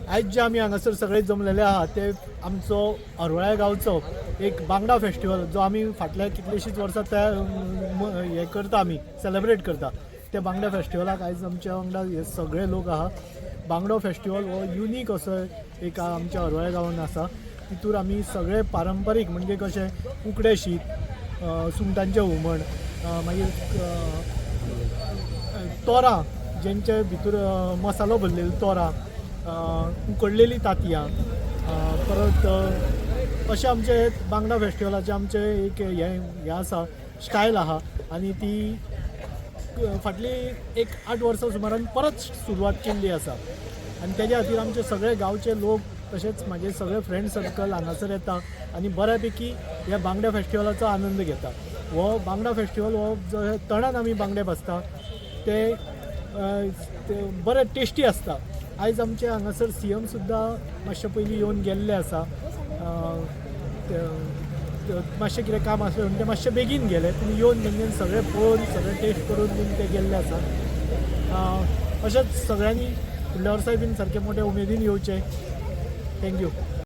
आयज जे आमी हांगासर सगळे जमलेले आहा ते आमचो हरवळ्या गांवचो एक बांगडा फेस्टिवल जो आमी फाटल्या कितलींशींच वर्सां तयार हें करता, आमी सेलेब्रेट करता. त्या बांगडा फेस्टिवलाक आयज आमच्या वांगडा हे सगळे लोक आहा. बांगडो फेस्टिवल हो युनीक असो एक आमच्या हरवळ्या गांवान आसा. तितूर आमी सगळे पारंपारीक, म्हणजे कशें उकडें शीत, सुंगटांचें हुमण, मागीर तोरां जेंचे भितर मसालो भरलेलो तोरां, उकडलेलीं तांतयां, परत अशें आमचे बांगडा फेस्टिवलाचें आमचें एक हें हें आसा, स्टायल आहा. आनी ती फाटली एक 8 वर्सां सुमारान परत सुरवात केल्ली आसा आनी तेज्या खातीर आमचे सगळे गांवचे लोक तशेंच म्हाजे सगळे फ्रेंड सर्कल हांगासर येता आनी बऱ्या पैकी ह्या बांगडा फेस्टिवलाचो आनंद घेता. हो बांगडा फेस्टिवल हो जो तणान आमी बांगडे भाजता ते ते बरे टेस्टी आसता. आयज आमचे हांगासर सीएम सुद्दां मातशे पयलीं येवन गेल्ले आसा. मातशें कितें काम आसलें म्हणून ते मातशे बेगीन गेले, पूण येवन तेंच्यानी सगळें पळोवन, सगळें टेस्ट करून बीन ते गेल्ले आसा. अशेंच सगळ्यांनी फुडल्या वर्साय बीन सारकें मोठे उमेदीन येवचें. Thank you.